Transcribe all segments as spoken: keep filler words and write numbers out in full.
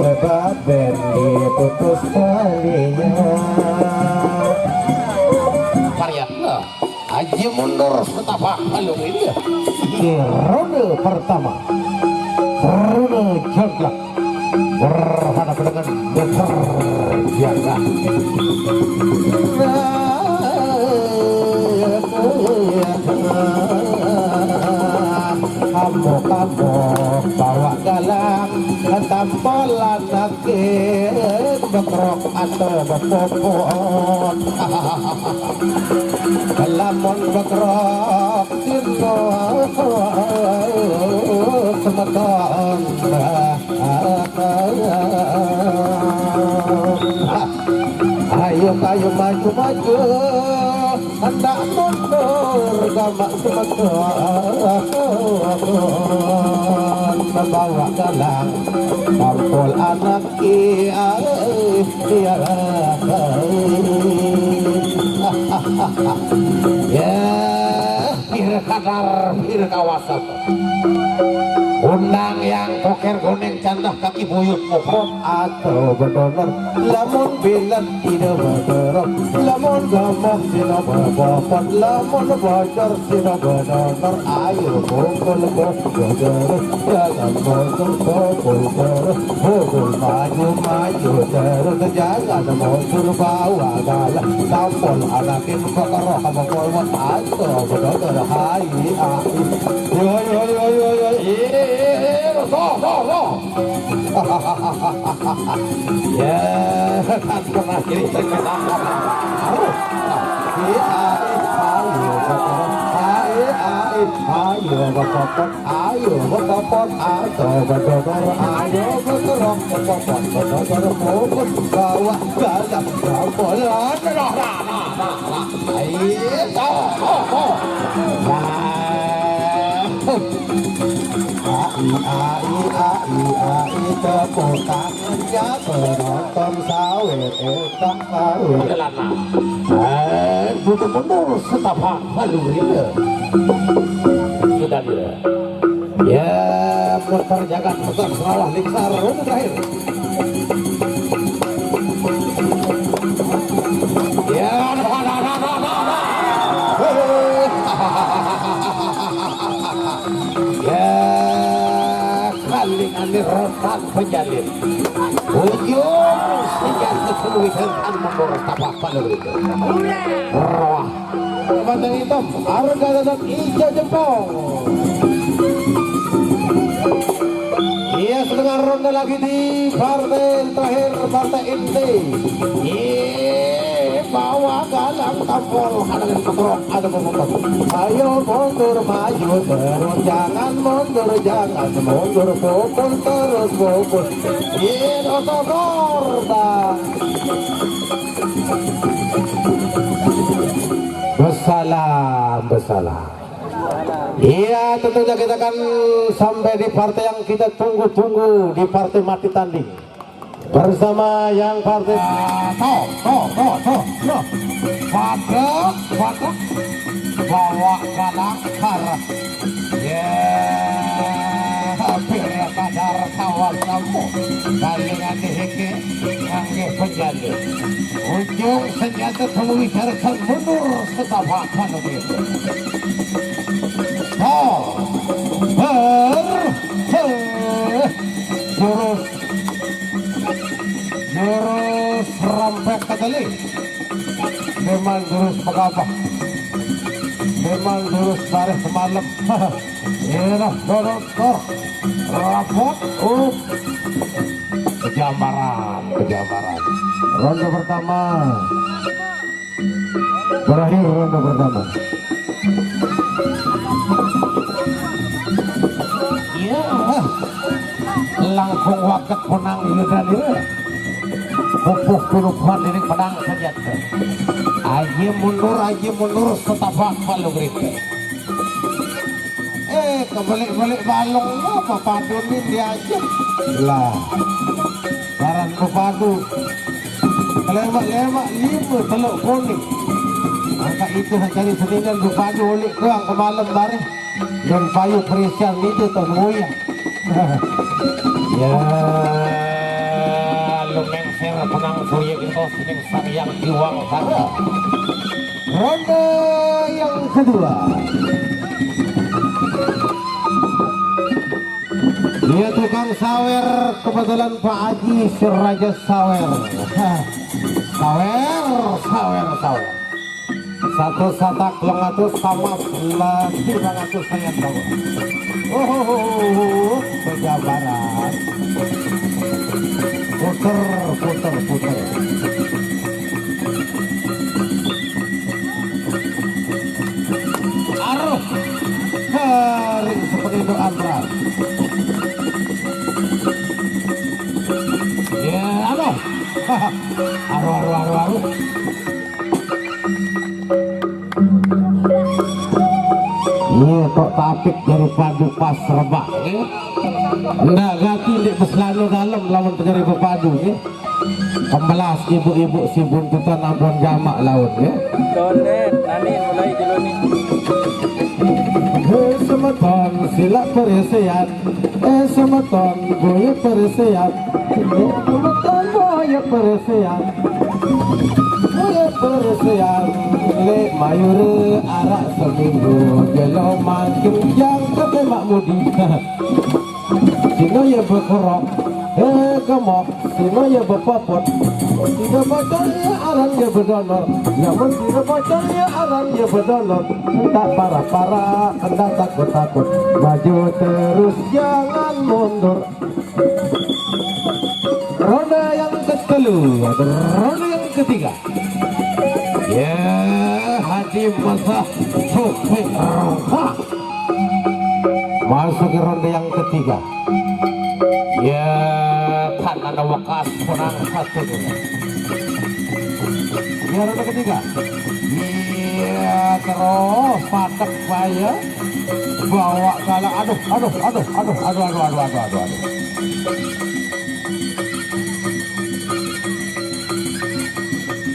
Baben diputus talinya. Karya. Nah, Aji mundur setapak palu ini ya. Di ronde pertama, ronde jangkak berhadapan dengan Dokter Jangkak. Kamu-kamu bawa galang, tampolan anak bekrok atau bepopot. Lamun bekrok dino semeton. Ayo, ayo, maju, maju. Hendak mundur gamak semeton, membawa galang tampol anak iya, iya. Ya, pir kadar, pir kawasan. Undang yang toker goneng candah kaki buyut mopot atau bedonor. Lamun bilet tidak bedonor, lamun gamoh sino bebopot, lamun bocor sino bedonor. Ayo pukul bocor, jangan bocor pukul terus. Pukul maju, maju terus, jangan mundur bawa galah. Tampol anakin pekerok sama polwan atau bedonor. Hai, ai. Yo, yo, yo, yo, yo. Iya, roh, roh, roh. Ya, kan pernah jadi terkenal. Aduh. Iya, ai, ayo, bekerok. Ai, ai, ayo, bekerok. Ayo, bekerok. Atau bekerok. Ayo, bekerok. Bekerok, bekerok. Fokus, bawa, galah, galah. Ayo, toh, toh, toh. Nah. Ai, ai, ai, ai, tepuk tangannya penonton sawit, eh, tak sawit. Eh, butuh mundur setapak lalu dia. Sudah dia. Ya, putar jagat, putar sawah, lingsar, ronde terakhir. Ya, dah, dah, dah, dah, dah, dah. Ya, kalingan ni rotan pejalin. Ujung senjata seluruh kan memborong tapak pada berita. Roh. Mata hitam, harga tetap hijau jempol. Iya, setengah ronde lagi di partai terakhir, partai inti. Iya, bawa galang tampol, ada yang pekerok, ada yang pekerok. Ayo mundur maju terus, jangan mundur, jangan mundur, pukul terus, pukul. Iya, otot korban. Wassalam, wassalam. Iya, tentunya kita akan sampai di partai yang kita tunggu-tunggu, di partai mati tanding. Bersama yang partai. Ah, tuh, tuh, tuh, tuh, tuh. Pada, pada. Bawa galang karas. Ya, hampir kadar kawas kamu. Kalingan dihiki ngangge penjali. Ujung senjata kamu bicarakan mundur setapak anu itu. Tol. Ber. He. Jurus. Jurus rampek kedeli. Memang jurus pegabah. Memang jurus bareh semalam. Inilah dorong tor. Rapot. Uh. Kejambaran, kejambaran. Ronde pertama. Berakhir ronde pertama. Iya, langkung waget menang Yuda dia. Pupuh pinukuhan diri menang saja. Aji mundur, aji mundur, setapak palu gerita. Eh, kebalik-balik balong apa padu ni dia aja. Lah. Barang pepadu. Kelemak-lemak lima teluk kuning. Angkat itu nak cari seningan pepadu ulik doang ke malam bareng. Dan payu perisian itu tuh ngoyang. Ya. Menang Surya Gento, Sining Sang Hyang Jiwang Tara. Ronde yang kedua. Dia tukang sawer, kebetulan Pak Haji si Raja Sawer. Hah. Sawer, sawer, sawer. Satu satak lengatus sama lagi lengatus saya tahu. Oh, pejabaran. Puter, puter, puter. Aruh, kering seperti itu Andra. Ya, aduh. Aduh, aduh, aduh, aduh. Iya, kok tapik jadi padu pas rebak, eh? Ndak gati ndik beselana dalam lawan terjadi pepadu, eh? Pembelas ibu-ibu si buntutan ampun jamak lawan, eh? Donet, nani mulai dulu nih. Hei semeton, sila perisian. Eh semeton, boye perisian. Eh semeton, boye perisian. Boye perisian. Lek mayure arak seminggu, jelo makin jang kate Mak Mudi. Sino ye bekerok, eh gemok. Sino ye bepopot. Sino bocor ye aran ye bedonor. Namun sino bocor ye aran ye bedonor. Ndak parah-parah, ndak takut-takut. Maju terus, jangan mundur. Ronde yang ketelu, ronde yang ketiga. Ya, Haji Masah Sopik Rongkak. Masuk ke ronde yang ketiga. Ya, kan ada bekas perang satu dulu. Ya, ronde ketiga. Iya, terus patek saya. Bawa kalah. Aduh, aduh, aduh, aduh, aduh, aduh, aduh, aduh, aduh, aduh.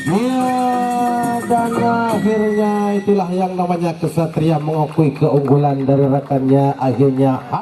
Ya, dan akhirnya itulah yang namanya kesatria mengakui keunggulan dari rekannya. Akhirnya